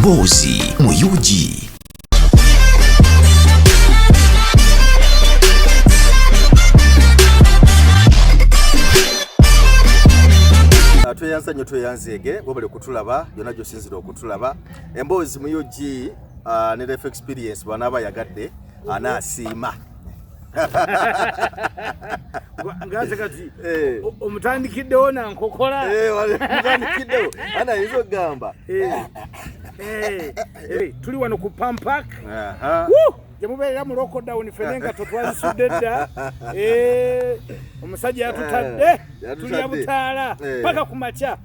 Emboozi mu UG. Tweyanza nnyo, tweyanzeege, webale kutulaba yonna gyosinzira okutulaba. Emboozi mu UG ne Life Experience, bwanaaba yagadde anaasiima. Ngaze kati omutandikiddewo nankokola. Mutandikiddewo ana ayinza okugamba. Tuli wano ku Pampak gyemubeerera mu lockdown, fene nga totwazisudde dda. Omusajja yatutadde, tulya butaala paka ku makya.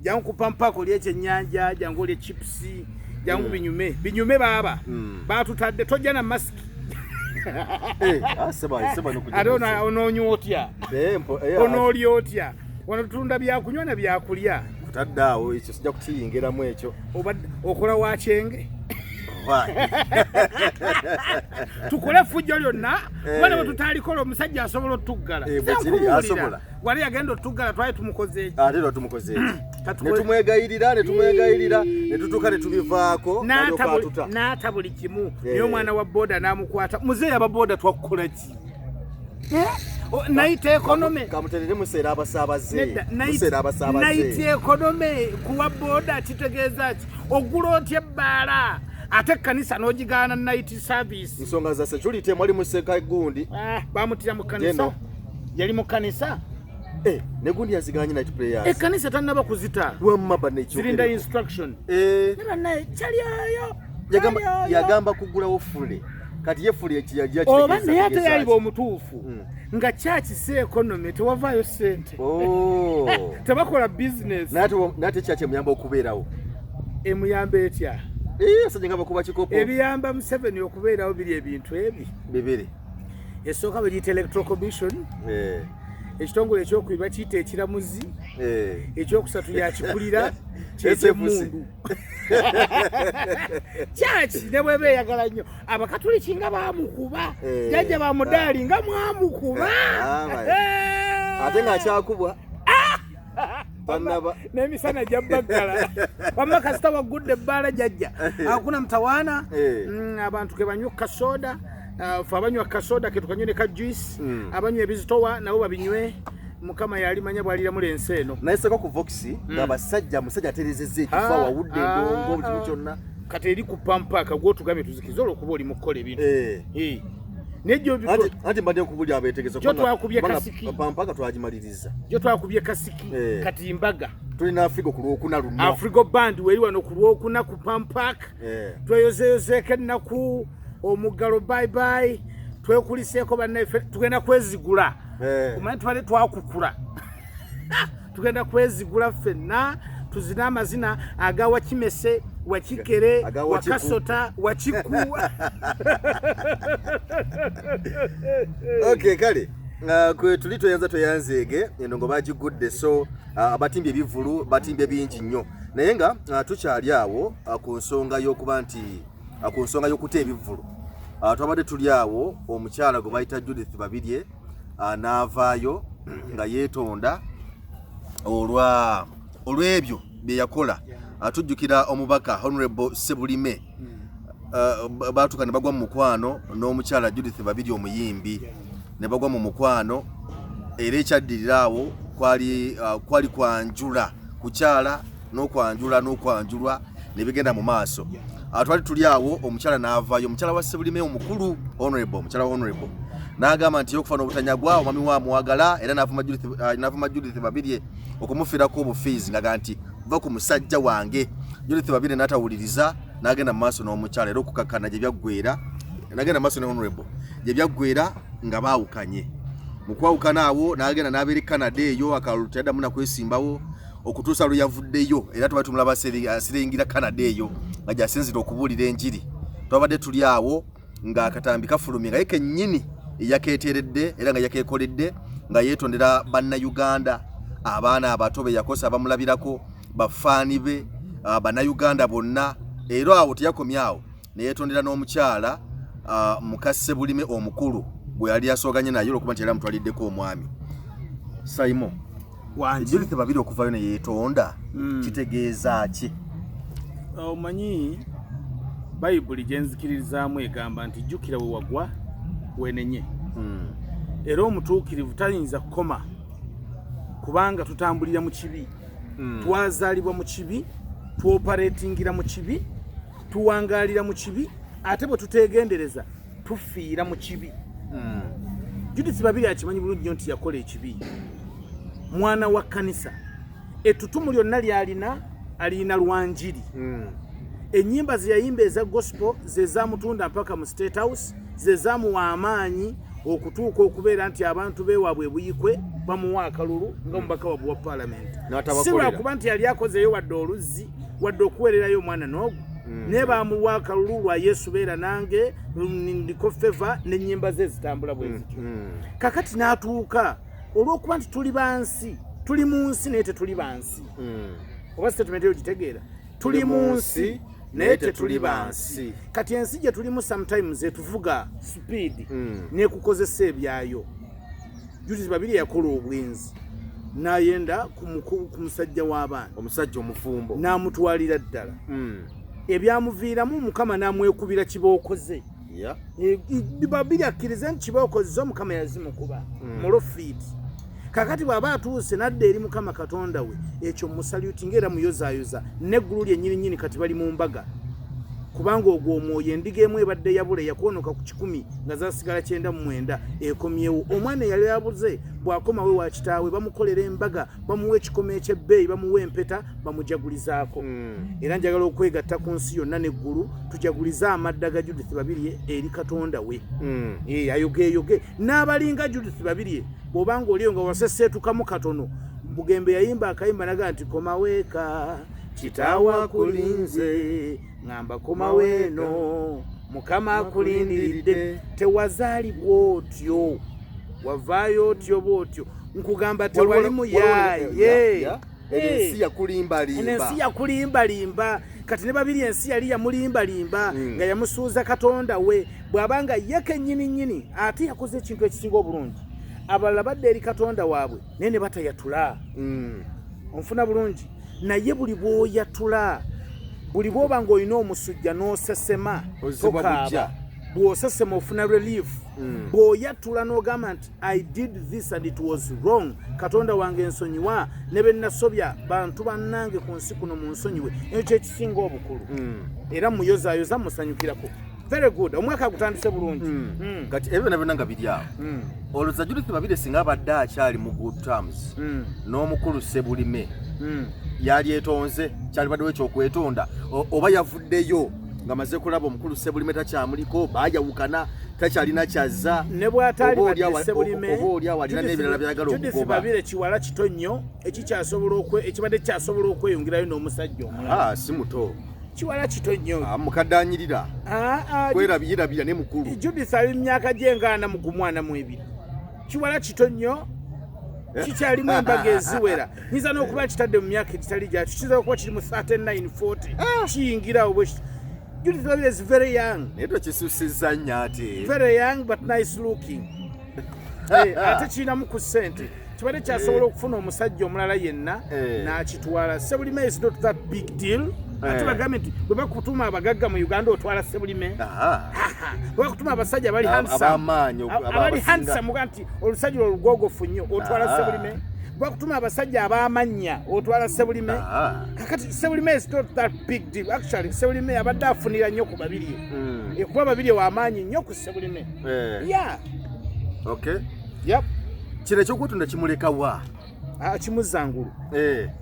Jangu ku Pampak olye ekyennyanja, jangu olye chips, jangu binyume binyume. Baaba batutadde, tojja na masiki. Ate onoonywa otya? Onoolya otya? Wano tutunda byakunywa na byakulya. Kutadde awo, ekyo sijja kukiyingiramu ekyo. Okola wakyenge, tukole effujjo lyonna kuba ne bwe tutalikola omusajja asobola otuggala. Wali yagenda otuggala, twali tumukoze eki? Ate lwa tumukoze eki? Netumwegayirira, netumwegayirira, netutuuka netubivaako. N'ata buli kimu, naye omwana wa boda n'amukwata. Muzeeyi, aba boda twakukola ki? Night economy. Kamuterere, museera abasaabaze. Night economy kuwa boda kitegeeza ki? Ogula otya ebbaala ate ekkanisa n'ogigaana night service? Nsonga za security, mwali museka gundi. Bamutira mu kkanisa, yali mu kkanisa. Ne gundi yaziganye night prayers. Ekkanisa tannaba kuzita. Wamma banekyo. Zirinda instruction. Naye kyalyayo. Yagamba kugulawo fule, kati ye fule ekiyajja. Oba naye ate yaliba omutuufu nga kyakisa economy, tewavaayo sente, tebakola business. Naye kyaki emuyamba okubeerawo? Emuyamba etya? Asajja nga bakuba kikopo. Ebiyamba Museveni okubeerawo biri ebintu ebi bibiri. Esooka bagiyita Electoral Commission, ekitongole ekyokubiri bakiyita ekiramuzi, ekyokusatu yakikulira kyekyemundu kyaki. Ne bweba eyagala nnyo abakatuliki nga bamukuba, jjajja bamudaali nga mwamukuba. Ate ng'akyakubwa tanaba. N'emisana gyabaggala. Wamma kasita waggudde ebbaala, jjajja, hakuna mtawaana. Abantu ke banywa kasoda. Fe abanywa kasoda ke tukanywe ne ka juice, abanywa ebizitowa nabo babinywe. Mukama yalimanya bwaliramula ensi eno. Naye seka ku Vox ng'abasajja, musajja aterezezza ekifo, awawudde endongo, buli kimu kyonna. Kati eri ku Pampaka gwotugambye tuzikize olwokuba oli mu kukola ebintu. Nejjo Anti mbadde nkubulya abeetegese. Jo twakubye kasiki. Pampaka twagimaliriza. Jo twakubye kasiki. Kati mbaga. Tulina Afrigo ku Lwokuna luno. Afrigo Band weri wano ku Lwokuna ku Pampak. Tweyozeyozeeko ennaku, omuggalo bye bye, twekuliseeko bannaffe, tugenda kwezigula. Omanyi tubadde twakukula, tugenda kwezigula ffenna, tuzine amazina aga wakimese, wakikere, Aga wakiku. Wakasota, wakiku. Okay, kale kwe tuli, tweyanza tweyanzeege, endongo bagigudde. So abatimbye ebivulu batimbye bingi nnyo, naye nga tukyali awo ku nsonga y'okuba nti ku nsonga y'okuta ebivulu, twabadde tuli awo, omukyala gwe bayita Judith Babirye n'avaayo nga yeetonda olw'ebyo bye yakola. Tujjukira omubaka Honorable Sebulime, baatuuka ne bagwa mu mukwano n'omukyala Judith Babirye omuyimbi, ne bagwa mu mukwano, era ekyaddirira awo kwali kwanjula kukyala n'okwanjula n'okwanjulwa ne bigenda mu maaso. Twali tuli awo, omukyala n'avaayo, omukyala wa Sebulime omukulu, honorable, omukyala wa honorable, n'agamba nti okufa n'obutanyagwa omwami wa amwagala, era n'avuma Judith Babirye okumufiirako obufiizi, ngaga nti va ku musajja wange. Judith Babirye n'atawuliriza, n'agenda mu maaso n'omukyala, era okukakkana gye byaggwera n'agenda mu maaso ne honorable, gye byaggwera nga baawukanye. Mu kwawukana awo n'agenda n'abeera e Canada eyo, akalulu teyaddamu nakwesimbawo okutuusa lwe yavuddeyo, era tuba tumulaba asiringira Canada eyo nga gyasinzira okubuulira enjiri. Twabadde tuli awo ng'akatambi kafulumye nga ye kennyini eyakeeteredde era nga yakeekoledde, nga yeetondera Bannayuganda, abaana abato be yakosa abamulabirako, bafaani be, Bannayuganda bonna. Era awo teyakomye awo, ne yeetondera n'omukyala mukase Bulime omukulu gwe yali asooganye naye olwokuba nti yali amutwaliddeko omwami Saimo. Wangi. Judith Babirye okuvayo ne yeetonda kitegeeza ki? Omanyi Bayibuli gye nzikiririzaamu egamba nti jjukira we wagwa wenenye. Era omutuukirivu tayinza kukoma, kubanga tutambulira mu kibi. Twazaalibwa mu kibi, tuoperatingira mu kibi, tuwangaalira mu kibi, ate bwe tuteegendereza tufiira mu kibi. Judith Babirye akimanyi bulungi nnyo nti yakola ekibi. Mwana wa kkanisa, ettutumu lyonna lyalina alina lwa njiri. Ennyimba ze yayimba eza gospel ze zamutunda mpaka mu State House, ze zamuwa amaanyi okutuuka okubeera nti abantu beewaabwe ebuyikwe bamuwa akalulu nga omubaka waabwe wa paalamenti, si lwakuba nti yali akozeeyo wadde oluzzi wadde okuweererayo omwana n'ogwo, naye bamuwa akalulu lwa Yesu beera nange, ndiko favor n'ennyimba ze zitambula bwe zityo. Kakati n'atuuka olw'okuba nti tuli bansi, tuli mu nsi naye tetuli bansi. Oba statement eyo gitegeera? Tuli mu nsi naye tetuli bansi. Kati ensi gye tulimu sometimes etuvuga speed nekukozesa ebyayo. Judith Babirye yakola obwenzi n'ayenda ku musajja w'abaana, omusajja omufumbo, n'amutwalira ddala. Ebyamuviiramu Mukama n'amwekubira kibookoze. Babirye akkirize nti kibookoze Omukama yazimukuba mulofiiti. Kakati bw'aba atuuse n'adda eri Mukama Katonda we, ekyo musalutinga era muyozaayoza n'eggulu lyennyini nnyini. Kati bali mu mbaga, kubanga ogwo omwoyo endiga emu ebadde yabula yakwonoka ku 100 nga zasigala 99 ekomyewo. Omwana eyali abuze bw'akomawo wa kitaawe bamukolera embaga, bamuwa ekikomo eky'ebbeeyi, bamuwa empeta, bamujagulizaako. Era njagala okwegatta ku nsi yonna n'eggulu tujagulize amadda ga Judith Babirye eri Katonda we. Ayogeeyoge n'abalinga Judith Babirye. Bw'obanga oliyo nga waseseetukamu katono, Bugembe yayimba akayimba naga nti komaweeka kitaawe akulinze, ŋŋamba komawo eno Mukama akulindiridde. Tewazaalibwa otyo, wavaayo otyo bwotyo, nkugamba tewali muyaaye. Ensi yakulimbalimba. Ensi yakulimbalimba. Kati ne Babirye ensi yali yamulimbalimba nga yamusuuza Katonda we. Bw'abanga ye kennyini nnyini ate yakoze ekintu ekisinga obulungi, abalala badde eri Katonda waabwe naye ne batayatula. Onfuna bulungi? Naye buli bw'oyatula, buli bw'oba ng'olina omusujja n'osesema, tokaaba. Bw'osesema ofuna relief. Bw'oyatula n'ogamba nti I did this and it was wrong, Katonda wange nsonyiwa, ne be nasobya bantu bannange ku nsi kuno mu nsonyiwe, ekyo ekisinga obukulu. Era muyozaayoza, musanyukirako. Very good, omwaka gutandise bulungi. Kati ebyo byonna byonna nga biri awo, olowooza Judith Babirye singa abadde akyali mu good terms n'omukulu Sebulime, yali etonze, kyalibaddewo ekyokwetonda, oba yavuddeyo nga maze kulaba omukulu Sebulime takyamuliko, bayawukana, takyalina kyazza? Ne bw'ataali badde Sebulime, oba oli awo alina n'ebirala byagala Judith okugoba. Babirye kiwala kito nnyo ekibadde kyasobola okweyongerayo n'omusajja omulala. Ah, si muto. Kiwala kito nnyo. Ah, mukadde anyirira. Ah, ah, kwerabirabira ne mukulu. Judith ali mu myaka gye nga 41, 42. Kiwala kito nnyo, kikyalimu embaga eziwera. Nyinza n'okuba kitadde mu myaka egitali gyakyo, kiyinza okuba kiri mu 39, 40, kiyingirawo bwe kiti. Judith Babirye is very young. Naye tokisusizza nnyo ate. Very young but nice looking. Ate kirinamu ku ssente, kibadde kyasobola okufuna omusajja omulala yenna n'akitwala. Sebulime is not that big deal. Ate bagambe nti bwe bakutuma abagagga mu Uganda otwala Sebulime, bwe bakutuma abasajja abali handsome, ab'amaanyi, abali abasinga. Handsome, oga nti olusajja olwo lugogofu nnyo, otwala Sebulime. Bwe bakutuma abasajja ab'amannya otwala Sebulime. Kakati Sebulime is not that big deal. Actually Sebulime abadde afunira nnyo ku Babirye. Kuba Babirye w'amaanyi nnyo ku Sebulime. Yeah. Okay. Yep. Kino ekyokwetunda kimulekawa? Ah, kimuzza ngulu.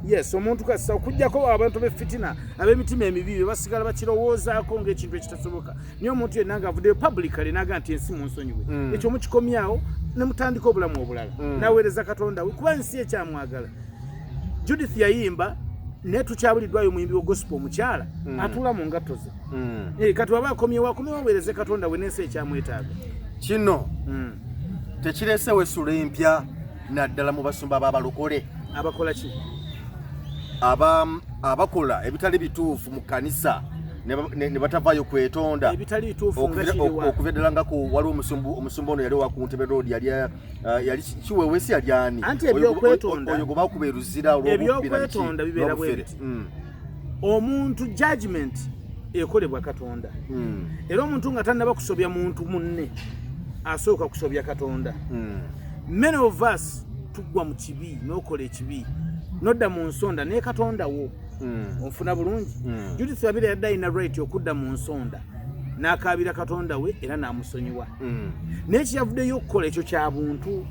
Yes, omuntu kasita okugjako abantu b'effitina ab'emitima emibi be basigala bakirowoozaako ng'ekintu ekitasoboka, naye omuntu yenna ng'avuddeyo publicly n'aga nti ensi munsonyiwe, ekyo mukikomyawo ne mutandika obulamu obulala, n'aweereza Katonda we, kuba ensi ekyamwagala. Judith yayimba, naye tukyabuliddwayo omuyimbi wa gospel omukyala atuula mu ngatto ze. Kati waba akomyewo, akomyewo aweereze Katonda we, n'ensi ekyamwetaaga. Kino tekireesewo essula empya naddala mu basumba b'abalokole? Abakola ki? Abakola ebitali bituufu mu kkanisa ne batavaayo kwetonda. Ebitali bituufu nga kiriwa? Okuva ddala nga ku waliwo omusumba ono yali owa ku Ntebe Road, yali Kiweweesi, yali ani? Anti Oyo gwe bakuba eruzira olw'obubbi na biki, ebyokwetondo bibeera bwe n'obufere. biti. Omuntu judgment ekolebwa Katonda. Era omuntu nga tannaba kusobya muntu munne asooka kusobya Katonda. Many of us tuggwa mu kibi, n'okola ekibi nodda mu nsonda naye Katonda wo. Onfuna bulungi? Judith Babirye yadde alina right okudda mu nsonda n'akaabira Katonda we era n'amusonyiwa. Naye kyeyavuddeyo okukola ekyo kya buntu.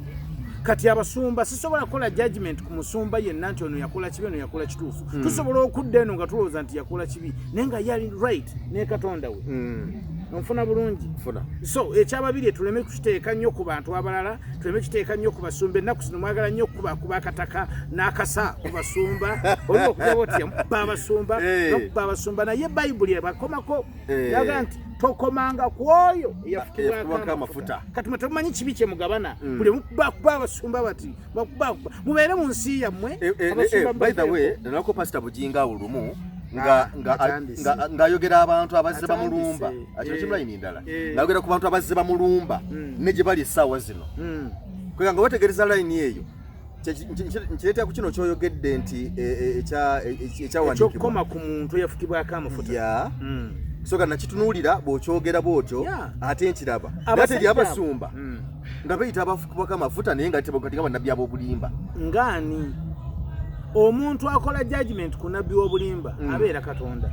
Kati abasumba, sisobola kukola judgment ku musumba yenna nti ono yakola kibi, ono yakola kituufu. Tusobola okudda eno nga tulowooza nti yakola kibi, naye nga yali right ne Katonda we. Onfuna bulungi? Funa. So ekyababiri tuleme kukiteeka nnyo ku bantu abalala, tuleme kiteeka nnyo ku basumba. Ennaku zino mwagala nnyo okukuba akataka n'akasa ku basumba, olina okujaba otya mukuba abasumba, nokuba abasumba, naye Bayibuli ebakomako. Yaga nti tokomanga ku oyo eyafukibwako amafuta. Kati mwe temumanyi kibi kye mugabana, buli mukubakuba abasumba bati bakubakuba, mubeere mu nsi yammwe. By the way, nalako Pastor Bujinga awo lumu ng'ayogera abantu abazze bamulumba, kino kimulayini ndala, ng'ayogera ku bantu abazze bamulumba ne gye bali essaawa zino. Kwega nga wetegereza layini eyo, nkireetera ku kino kyoyogedde nti ekyawandiikibwa ku muntu eyafukibwako amafuta. So nakitunuulira bw'okyogera bw'otyo, ate nkiraba ate eri abasumba nga beyita abafukibwako amafuta, naye nga kati nga bannabbi ab'obulimba. Ngaani omuntu akola judgment ku nabbi w'obulimba abeera Katonda.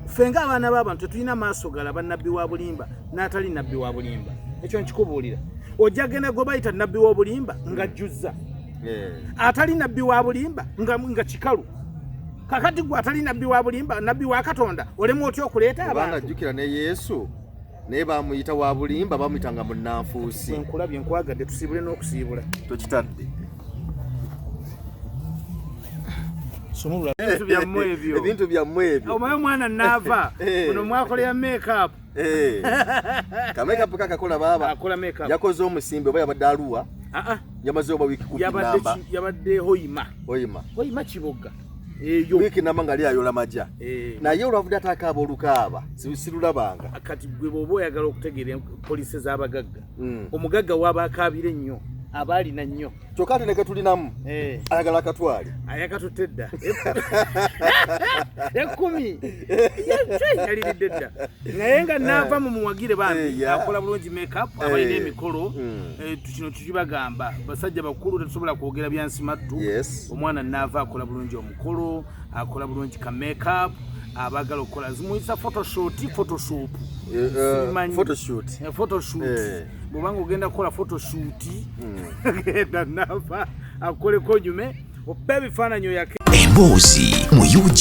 Ffe ng'abaana b'abantu tetulina maaso galaba nabbi wa bulimba n'atali nabbi wa bulimba. Ekyo nkikubuulira, ojja genda gwe bayita nabbi w'obulimba nga jjuzza, atali nabbi wa bulimba nga kikalu. Kakati gwe atali nabbi wa bulimba, nabbi wa Katonda, olemu otya okuleeta abantu? Jjukira ne Yesu naye bamuyita wa bulimba, bamuyitanga munnanfuusi. Nkulabye, nkwagadde, tusiibule n'okusiibula. Tokitadde. Sumulula ebintu byammwe ebyo. Ebintu byammwe ebyo. Omaye omwana naava ono mwakolera makeup. Ka makeup kakakola baaba. Akola makeup. Yakoze omusimbi oba yabadde aluwa? Yamaze oba wiiki 10 namba. Yabadde Hoima. Hoima. Hoima Kiboga eyo. Wiiki namba nga ali ayola maja. Naye olwavudde ate akaaba olukaaba sirulabanga. Kati gwe bw'oba oyagala okutegeera poliisi z'abagagga, omugagga waaba akaabira ennyo aba alina nnyo. Kyokka ate neke tulinamu ayagala akatwale. Ayakatutte dda 10 yaliridde dda, naye nga naava mu muwagire bambi, akola bulungi makeup, abalina emikolo. Kino tukibagamba basajja bakulu, tetusobola kwogera byansimattu. Omwana naava akola bulungi omukolo, akola bulungi ka makeup. Abagala okukola zimuyisa photoshoot, photoshop. Photoshoot. Photoshoot, bwobanga ogenda kukola photoshoot, genda nava akoleko nyume opa ebifaananyi oyake. Emboozi mu UG.